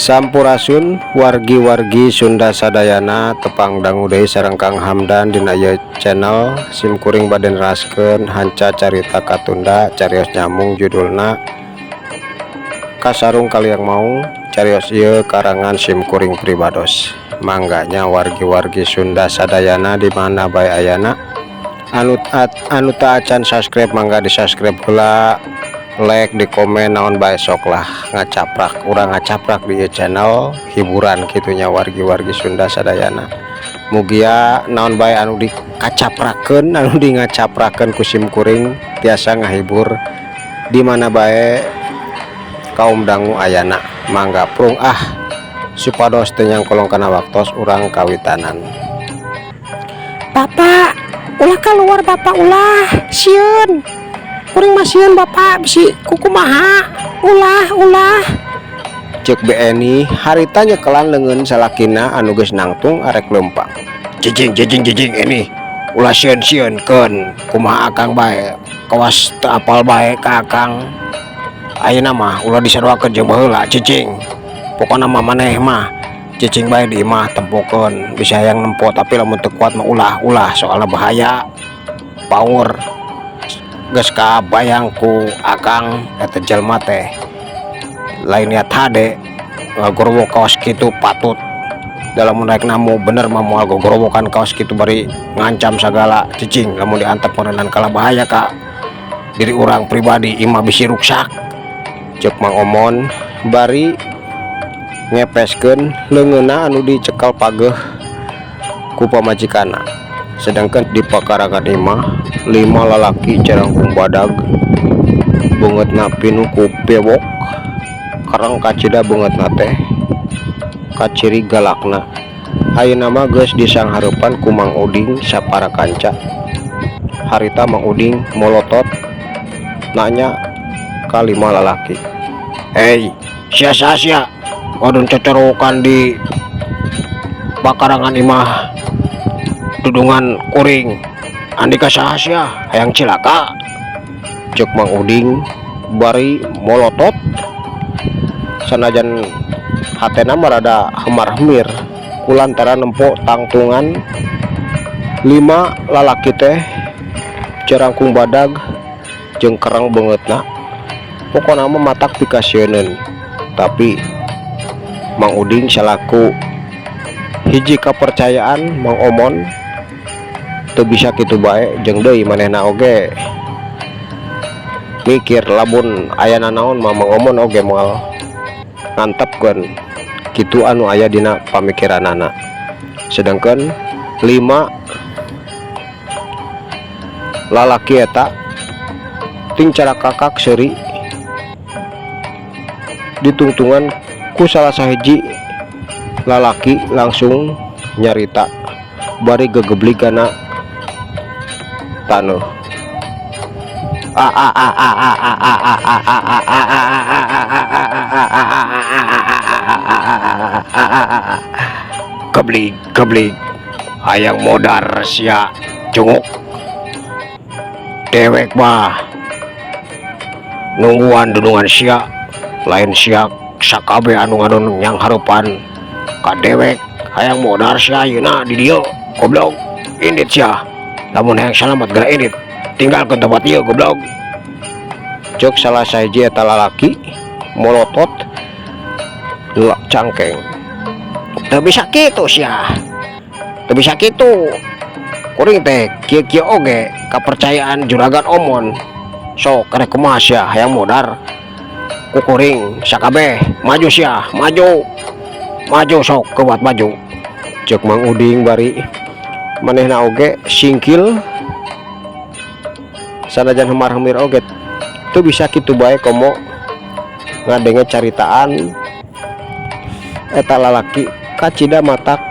Sampurasun wargi-wargi Sunda sadayana tepang dangu deui sareng Kang Hamdan dina ieu channel sim kuring bade neraskeun hanca carita katunda carios nyambung judulna Kasarung Kaliang Maung carios ieu karangan sim kuring pribados. Mangganya wargi-wargi Sunda sadayana di mana bae ayana anu anu teu acan subscribe mangga di subscribe heula, like, di komen, naon bae sok lah, ngacaprak urang ngacaprak di ieu channel hiburan kitunya. Wargi-wargi Sunda sadayana, mugia naon bae anu dikacaprakeun, anu di ngacaprakeun ku sim kuring tiasa ngahibur di mana bae kaum dangu ayana. Mangga prung ah, supados teu nyangkolong kana waktos, urang kawitanan. Bapak, ulah keluar, Bapak, ulah. Sieun. Kuring mah sieun, Bapak, bisi kukumaha. Ulah, ulah. Cek BNI harita nyekelan leungeun salakina anu geus nangtung arek leumpang. Cicing, cicing, cicing ini, ulah sieun-sieun keun, kumaha akang bae, kawas teu apal bae ka akang. Ayeuna mah ulah disaruakeun jeung baheula, cicing. Pokona mah maneh mah cicing bae di imah, tempokeun bisa hayang nempo, tapi lamun teu kuat mah ulah, ulah, soalna bahaya. Power geus kabayang ku akang eta jelema teh lain niat hade ngagorowok kawas kitu. Patut dalam naik namu bener mah moal gogorowokan kawas kitu bari ngancam sagala. Cicing, lamun diantep meureunan kalah bahaya ka diri urang pribadi, imah bisi ruksak, cek Mang Omon bari ngepeskeun leungeunna anu dicekal pageh ku pamajikanna. Sedangkan di pakarangan imah, lima lalaki carangkung badag, beungeutna pinuh ku bewok kereng, kacida beungeutna teh kaciri galakna, ayeuna mah geus disanghareupan ku Mang Uding sapara kanca. Harita Mang Uding molotot nanya ka lima lalaki, "Hei, sia saha sia wadon cocorowokan di pakarangan imah dudungan kuring? Andika saha sia? Hayang cilaka?" cek Mang Uding bari molotot, sanajan hatena mah rada hemar-hemir kulantaran nempo tangtungan lima lalaki teh carangkung badag jeung kereng beungeutna. Pokona mah matak pikasieuneun, tapi Mang Uding salaku hiji kepercayaan Mang Omon teu bisa kitu bae, jeung deui manehna oge mikir lamun aya nanaon mah Mang Omon oge moal ngantepkeun kitu anu aya dina pamikiranana. Sedangkan lima lalaki eta ting carakakak seuri ditungtungan ku salah sahiji lalaki langsung nyarita bari gegeblig kana taneuh, a a a a a a a a a a a a a "Geblig, geblig, hayang modar sia, cunguk? Dewek mah nungguan dudungan sia, lain sia sakabeh anu ngadon yang harepan ka dewek. Hayang modar sia ayeuna di dieu, goblok? Indit sia, lamun hayang salamat geura indit, tinggalkeun tempat ieu, goblok," cek salah sahiji eta lalaki molotot nulak cangkeng. "Teu bisa kitu sia, teu bisa kitu. Kuring teh kieu-kieu oge kapercayaan juragan Omon. Sok karek kumaha sia? Hayang modar ku kuring sakabeh? Maju sia, maju, maju, sok kuat, maju," cek Mang Uding bari manehna oge singkil, sanajan hemar-hemir oge teu bisa kitu bae komo ngadenge caritaan eta lalaki kacida matak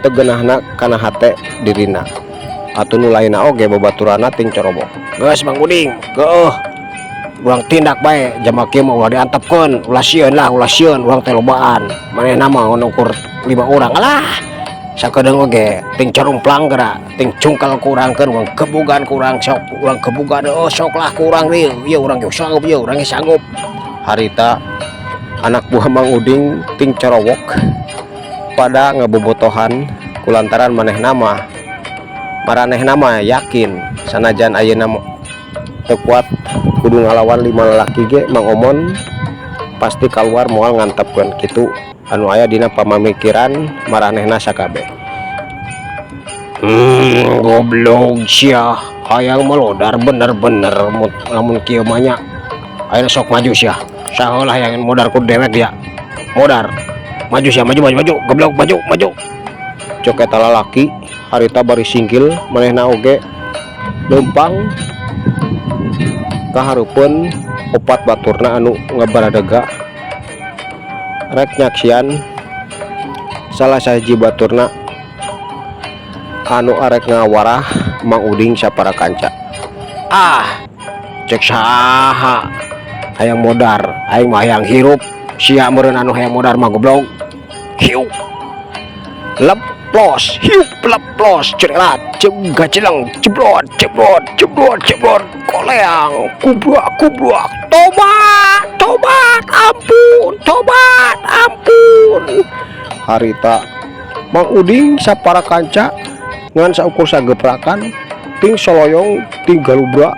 teu geunahna kana hate dirina atuh nu lainna oge babaturanna ting corobok. "Geus, Mang Uding, geueuh, urang tindak bae. Jama kieu mah ulah diantepkeun, ulah sieun lah, ulah sieun. Urang teh lobaan, manehna mah ukur lima urang. Alah, Sakedeung oge ting carumplang geura, ting cungkel ku urang keun, urang gebugan ku urang, sok urang gebugan, oh sok lah ku urang ieu, ieu urang ge sanggup, ieu urang ge sanggup. Harita anak buah Mang Uding ting corowok pada ngabobotohan kulantaran manehna mah, maranehna mah yakin sanajan ayeuna teu kuat kudu ngalawan lima lalaki ge, Mang Omon pasti kaluar, moal ngantepkeun kitu anu aya dina pamikiran maranehna sakabeh. Goblok sia, hayang melodar bener-bener lamun kieu mah nya. Ayeuna sok maju sia, saha lah yang modar ku dewek dia modar. Maju sia, maju, maju, maju, goblok, maju, maju, cok eta lalaki. Harita bari singkil manehna oge leumpang kahareupeun opat baturna anu ngabaradega rek nyaksian salah sahiji baturna anu arek ngawarah Mang Uding sapara kanca. "Ah, cek saha hayang modar? Aing mah hayang hirup. Sia meureun anu hayang modar mah, goblok." Hiup leplos, hiup leplos, cerelat, cem gacileng, jebrot jebrot jebrot jebrot, koleang, kubrak kubrak, tobat, tobat, ampun, tobat, ampun. Harita Mang Uding sapara kanca ngan saukur sageprakan ting soloyong ting galubra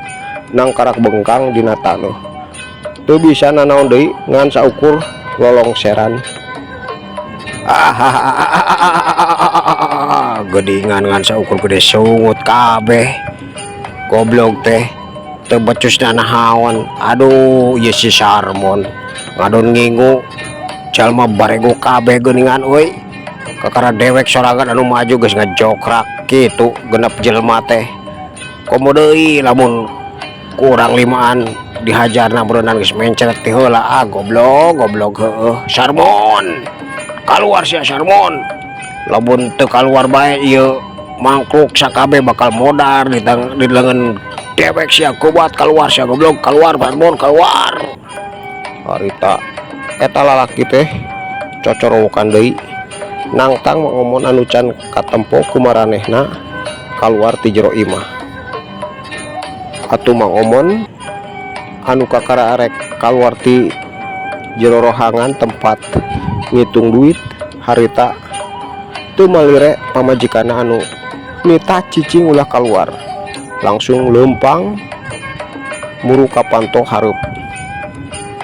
nangkarak bengkang dina taneuh, teu bisa nanaon deui ngan saukur lolongseran. Ah, gedingan ngan saukur gede sungut kabeh, goblok teh teu becus nanahaon. Aduh, ieu si Sarmon ngadon ngingu jalma barego kabeh geuningan euy. Kakara dewek sorangan anu maju geus ngajokrak kitu genep jelema teh. Komo deui lamun kurang limaan dihajarna, beureunan geus mencret ti heula. Ah, goblok, goblok, heueuh. Sarmon, kaluar sia, Sarmon. Lamun teu kaluar bae, ieu mangkluk sakabeh bakal modar di lengan dewek sia. Kuat, keluar sia, goblok, keluar, Sarmon, keluar. Harita eta lalaki teh cocorowokan deui nangtang Mang Omon anu can katempo ku maranehna kaluar ti jero imah. Atuh Mang Omon anu kakara arek kaluar ti jero rohangan tempat ngitung duit, harita teu malire pamajikanna anu nitah cicing ulah kaluar, langsung leumpang muru ka panto hareup.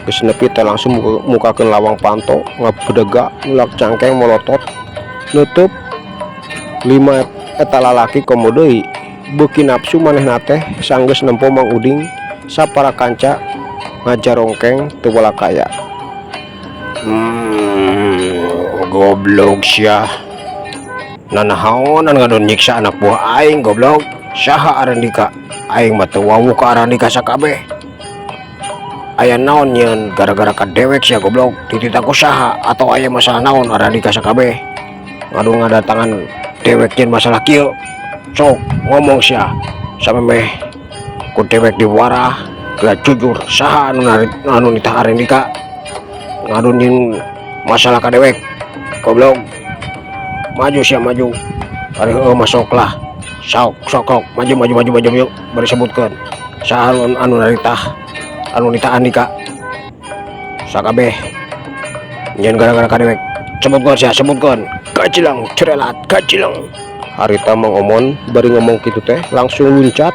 Geus nepi teh langsung mukakeun lawang panto, ngabedega ngulak cangkeng, molotot nutup lima eta lalaki. Komo deui beuki nafsu manehna teh sanggeus nempo Mang Uding sapara kanca ngajarongkeng teu walakaya. Goblok sia, nanahaonan ngadon nyiksa anak buah aing, goblok? Saha Arandika? Aing mah teu wawuh ka Arandika sakabeh. Aya naon nyeun gara-gara ka dewek sia, goblok? Dititah ku saha atau aya masalah naon Arandika sakabeh ngadon ngadatangan dewek nyeun masalah kieu? Sok ngomong sia, samemeh ku dewek diwarah. Geura jujur, saha anu narit, anu nitah Arandika ngadon nyeun masalah ka dewek, goblok? Maju sia, maju. Ari heueuh masuk lah. Sok, sok, sok, maju, maju, maju, maju, maju. Bari sebutkeun saha anu naritah, anu nitah Andika sakabeh nyeun gara-gara ka dewek. Sebutkeun sia, sebutkeun. Gajilang, cerelat, gajilang. Harita Mang Omon bari ngomong kitu teh langsung luncat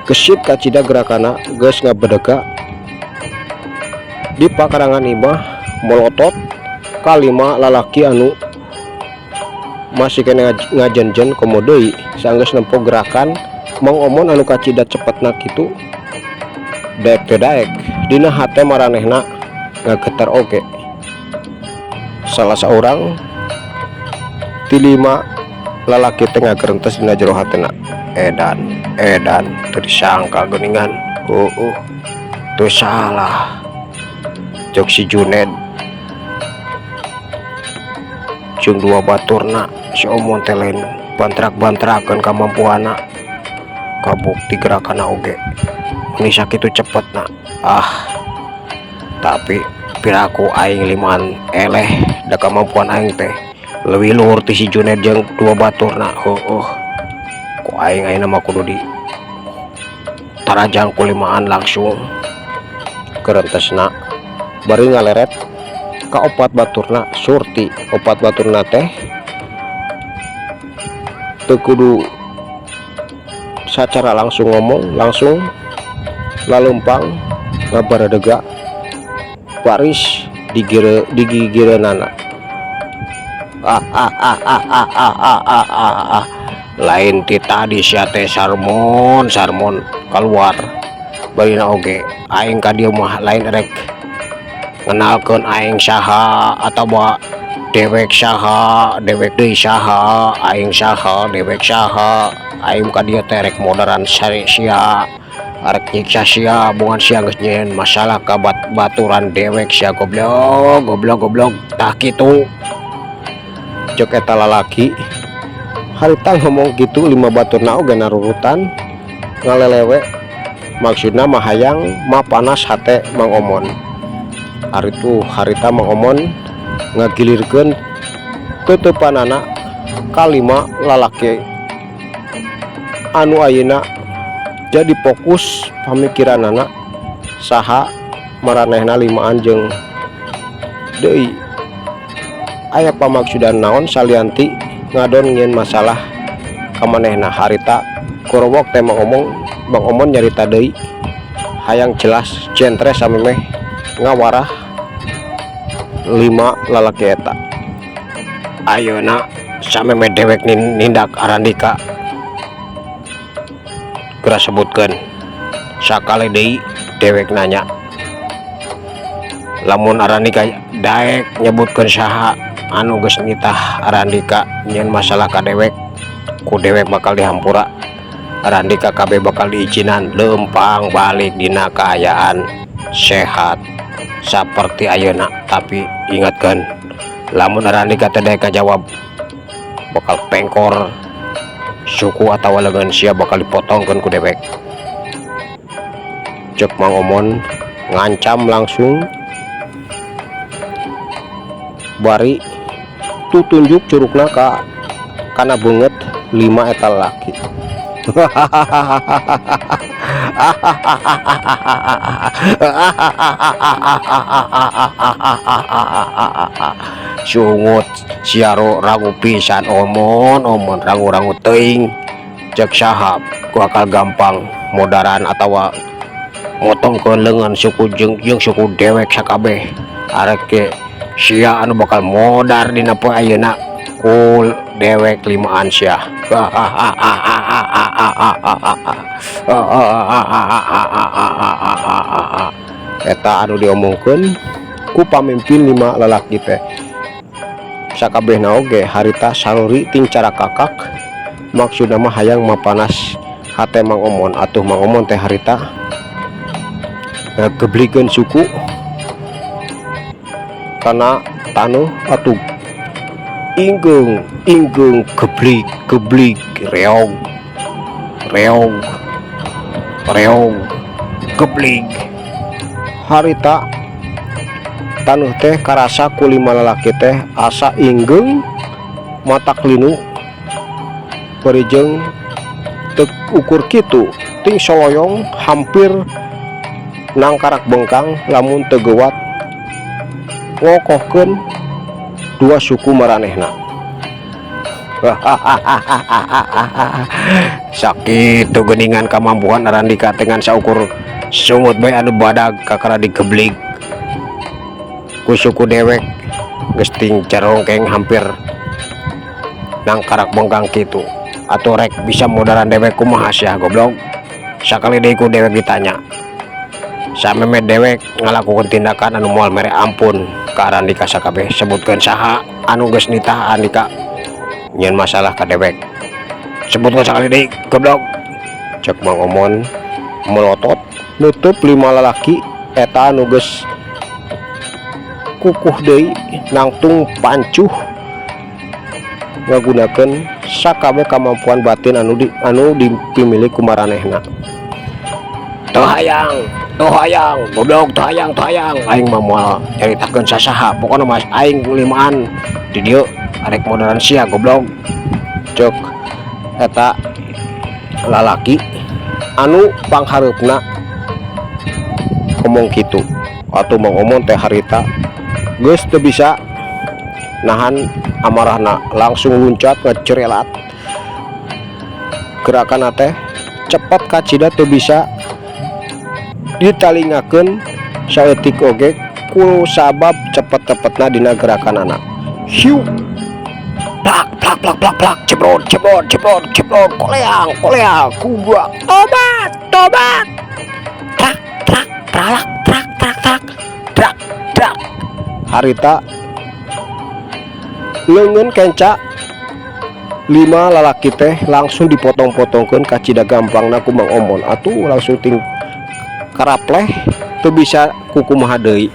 gesit kacida gerakana, geus ngabedega di pakarangan imah, molotot kalima lalaki anu masih kena ngajenjen. Komo deui sanggeus nempo gerakan Mang Omon anu kacida cepetna kitu, daek teu daek dina hate maranehna ngageter oge. Salah seorang ti lima lalaki teh ngagerentes dina jero hatena, "Edan, edan, teu disangka geuningan. Heueuh, teu salah cek si Juned jeung dua baturna, si Omon teh lain bantrak-bantrakeun kamampuanna, kabukti gerakanna oge meni sakitu cepetna. Ah, tapi piraku aing limaan eleh da kamampuan aing teh." Leuwih luhur ti si Juned jeung dua baturna. Heueuh, ku aing ayeuna mah kudu di tarajang ku limaan langsung kerentesna bari ngaleret ka opat baturna. Surti opat baturna teh teu kudu sacara langsung ngomong, langsung laleumpang ngabaradega baris digire digigireunana. Ah ah ah ah ah ah ah ah ah ah, lain ti tadi sia teh sarmon sarmon keluar barina oge. Aing ka dieu mah lain rek ngenalkeun aing saha atawa dewek saha, dewek deui saha, aing saha, dewek saha. Aing ka dieu teh rek modaran sare sia, arek nyiksa sia, bongan sia geus nyieun masalah ka baturan dewek. Sia goblok goblok goblok. Tah kitu cek eta lalaki. Harita ngomong gitu, lima baturna oge narurutan ngalelewe, maksudna mah hayang mapanas hate Mang Omon. Ari tuh harita Mang Omon ngagilirkeun teuteupanana kalima lalaki anu ayeuna jadi fokus pamikiranana, saha maranehna limaan jeung deui aya pamaksudan naon salianti ngadon nyieun masalah ka manehna. Harita korowok teh Mang Omong. Mang Omon nyarita deui hayang jelas jentre samemeh ngawarah lima lalaki eta. Ayeuna samemeh dewek nindak Arandika, geura sebutkeun. Sakali deui dewek nanya, lamun Arandika daek nyebutkeun saha anu geus nitah Arandika nyieun masalah ka dewek, ku dewek bakal dihampura, Arandika kabeh bakal diizinan lempang balik dina kaayaan sehat seperti ayeuna. Tapi ingatkan, lamun Arandika teu daek ngajawab, bakal pengkor suku atau lengan sia bakal dipotongkeun ku dewek, cek Mang Omon ngancam langsung bari tutunjuk curukna ka kana beungeut lima eta lalaki. Sungut siaro, rangu pisan Omon Omon, rangu-rangu teuing. Cek saha bakal gampang modaran atawa motongkeun leungeun suku jeung jeung suku dewek sakabeh? Arek ge sia anu bakal modar dina poe ayeuna ku dewek limaan sia. Eta anu diomongkeun ku pamimpin lima lalaki teh. Sakabehna oge harita saruri ting carakakak, maksudna mah hayang mapanas hate Mang Omon. Atuh Mang Omon teh harita ngageblikeun suku kana taneuh. Atuh inggeung inggeung, geblig geblig, reog reog reog, geblig. Harita tanuh teh karasa ku lima lalaki teh asa inggeung matak linu bari jeung teu ukur kitu ting soloyong, hampir nangkarak bengkang lamun teu geuwat ngokohkeun dua suku maranehna. Sakitu geuningan kamampuan Arandika dengan saukur sungut bae anu badag kakara digeblig ku suku dewek, geus ting carongkeng hampir nangkarak bengkang kitu. Atuh rek bisa modaran dewek kumaha sia, goblok? Sakali deui ku dewek ditanya, sameme dewek ngalakukeun tindakan anu moal mere ampun ka Arandika sakabeh, sebutkeun saha anu geus nitah Andika nyieun masalah ka dewek. Sebutkeun sakali deui, goblok, cek Mang Omon melotot nutup lima lalaki eta anu geus kukuh deui nangtung pancuh ngagunakeun sakabeh kamampuan batin anu di anu dipimilik ku maranehna. Teu hayang. Teu hayang, goblok, teu hayang, teu hayang. Aing mah moal nyaritakeun sasaha, pokona mah aing limaan di dieu arek modaran sia, goblok, cek eta lalaki anu panghareupna ngomong kitu. Atuh Mang Omon teh harita geus teu bisa nahan amarahna, langsung luncat ngecerelat, gerakan teh cepat kacida teu bisa ditalingakeun saeutik oge ku sabab cepet-cepetna dina gerakanana. Hiu, plak plak plak plak plak, cebrot cebrot cebrot cebrot, koleang koleang, kubrak, tobat tobat, trak trak tralak trak trak trak trak trak. Harita leungeun kenca lima lalaki teh langsung dipotong-potongkeun kacida gampangna ku Mang Omon. Atuh langsung ting karapleh, teu bisa kukumaha deui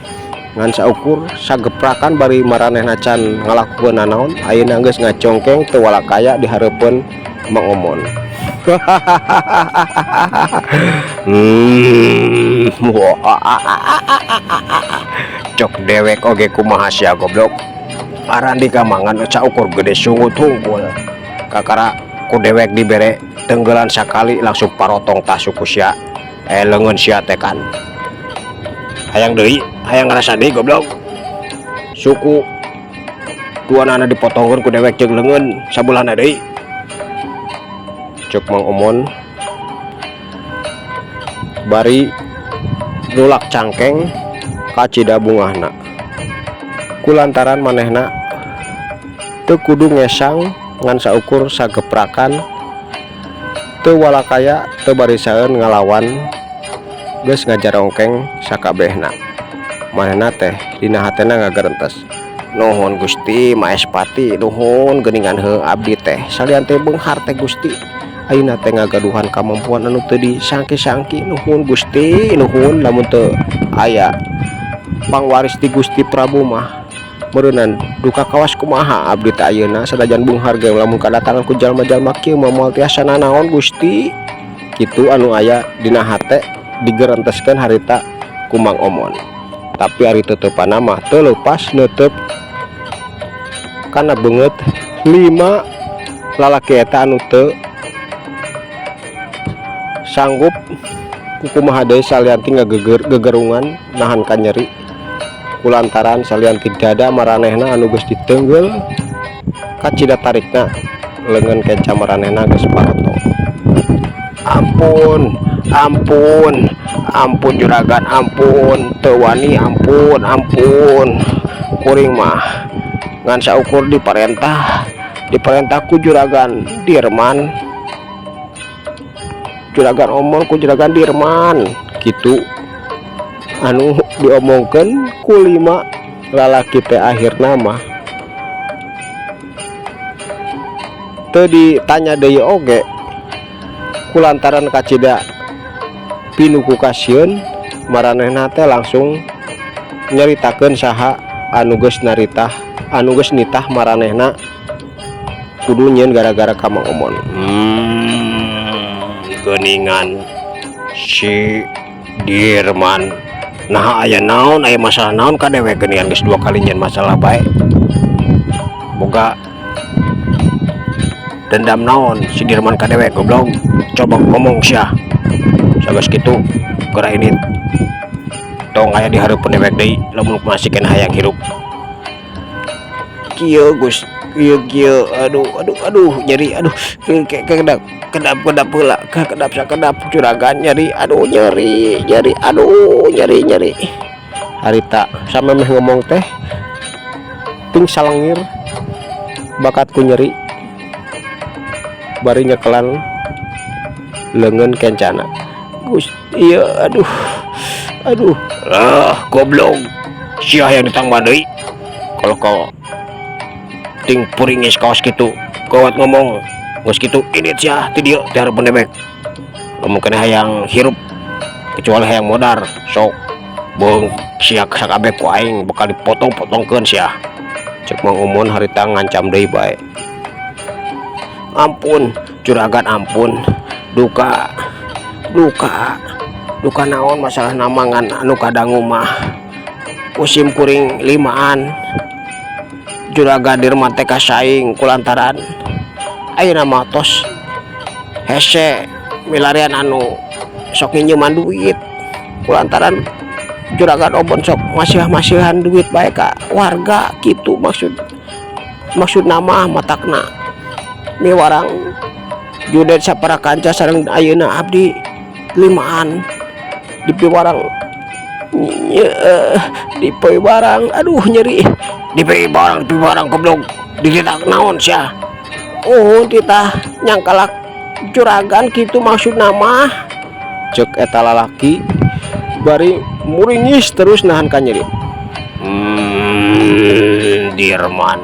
ngan saukur sageprakan bari maranehna can ngalakukeun nanaon, ayeuna geus ngacongkeng teu walakaya di hareupeun Mang Omon. Cok dewek oge, kumaha sia, goblok? Arandika mangan saukur gede sungut hungkul, kakara ku dewek dibere tenggelan sakali langsung parotong tah suku sia, eh, leungeun sia teh. Kan hayang deui, hayang ngarasa deui, goblok? Suku duanana dipotongkeun ku dewek jeung leungeun sabulana deui, cek Mang Omon bari nulak cangkeng kacida bungahna kulantaran manehna teu kudu ngesang ngan saukur sageprakan, teu walakaya, teu barisaeun ngalawan, geus ngajarongkeng sakabehna. Manehna teh dina hatena ngagerentes, "Nuhun Gusti Maespati, nuhun geuningan heuh abdi teh salian teh beunghar teh Gusti, ayeuna teh ngagaduhan kamampuan anu teu disangki-sangki. Nuhun Gusti, nuhun. Lamun teu aya pangwaris ti Gusti Prabu mah meureunan duka kawas kumaha abdi teh ayeuna. Sanajan beunghar ge lamun kadatangan ku jalma-jalma kieu mah moal tiasa nanaon, Gusti." Kitu anu aya dina hate digerenteskeun harita ku Mang Omon, tapi ari teuteupanna mah teu leupas neuteub kana beungeut lima lalaki eta anu teu sanggup kukumaha deui salian ti ngageger gegerungan nahan kanyeri kulantaran salian ti dada maranehna anu geus diteunggel kacida tarikna, leungeun kenca maranehna geus parotong. "Ampun, ampun, ampun, juragan, ampun, teu wani, ampun, ampun. Kuring mah ngan saukur diparentah, diparentah ku Juragan Dirman, Juragan Omon, ku Juragan Dirman," gitu anu diomongkeun ku lima lalaki teh. Akhirna mah teu ditanya deui oge kulantaran kacida pinuh ku kasieun, maranehna teh langsung nyaritakeun saha anu geus naritah, anu geus nitah maranehna kudu nyieun gara-gara ka Mang Omon. Geuningan si Dirman, nah, aya naon, aya masalah naon ka dewek? Geuningan geus dua kali nyieun masalah bae. Boga dendam naon si Dirman ka dewek, goblok? Coba ngomong sia. Sageus kitu geura ini, tong aya di hareupeun dewek deui lamun masih keneh hayang hirup. "Kieu, Gus, kieu kieu. Aduh, aduh, aduh, nyeri, aduh, kedap kedap kedap heula, kedap sakedap, Juragan, nyeri, aduh, nyeri nyeri, aduh, nyeri nyeri." Harita samemeh ngomong teh ting salengir bakat ku nyeri bari nyekelan leungeun kencana. "Gus, iya, aduh, aduh." "Ah, goblok, sia yang ditambah deui. Kalau kau ting puringis kaos kitu, gawat ngomong. Geus kitu ini sia ti dieu, ti hareupeun dewek lamun keneh hayang hirup, kecuali hayang modar. Sok beung sia sakabeh ku aing bakal dipotong-potongkeun sia," cek Mang Omon harita ngancam deui bae. "Ampun, Juragan, ampun. Duka duka Duka naon masalah namangan anu kadangu mah ku sim kuring limaan Juragan Dirman teh kasaing kulantaran ayeuna mah tos hese milarian anu sok nginjeuman duit kulantaran Juragan Obon sok masiah-masihan duit bae ka warga kitu maksud maksudna mah matakna miwarang Junet sapara kanca sareng ayeuna abdi limaan dipiwarang dipiwarang aduh nyeri dipiwarang dipiwarang goblok dididak naon sia oh titah nyangkalak juragan kitu maksudna mah cek eta lalaki bari muringis terus nahan kanyeri. Dirman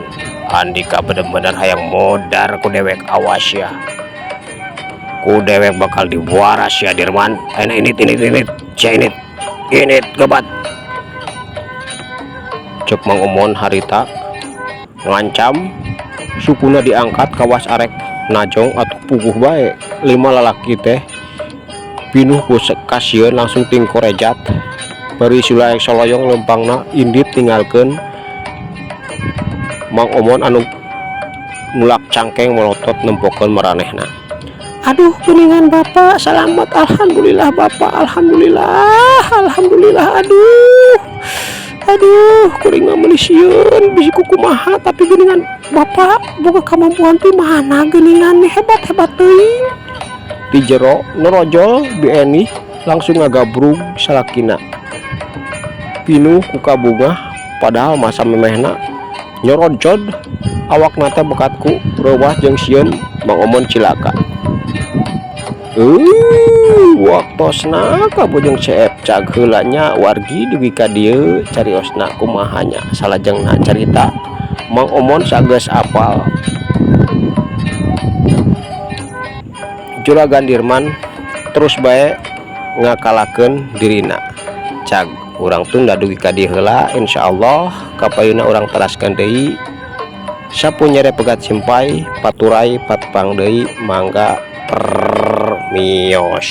Andika bener-bener hayang modar ku dewek, awas ya, ku dewek bakal dibuaras ya. Dirman ayeuna init init init sia init init gebat cek Mang Omon harita ngancam sukuna diangkat kawas arek najong atau puguh bae. Lima lalaki teh pinuh ku kasieun langsung tingkorejat bari sulaek soloyong lempangna indit tinggalkeun Mang Omon anu nulak cangkeng melotot nempokeun maranehna. Aduh, kuningan bapak selamat, alhamdulillah bapak, alhamdulillah, alhamdulillah. Aduh aduh, kuring mah meuni sieun bisi kukumaha, tapi geuningan bapak boga kemampuan ti mana geuningan nih, hebat hebat teuing. Di jero norojol Bi Eni langsung ngagabrug salakina pinuh ku kabungah, padahal masa memehna nyorojod awakna teh bekat ku reuwas jeung sieun Mang Omon cilaka. Waktosna ka Bojong CF cag heula nya wargi, dugi ka dieu cariosna. Kumaha nya salajengna carita Mang Omon sageus apal Juragan Dirman terus bae ngakalakeun dirina. Cag urang tunda dugi ka dieu heula, insyaallah kapayuna urang teraskeun deui. Sapu nyere pegat simpay paturay patepang deui, mangga permios.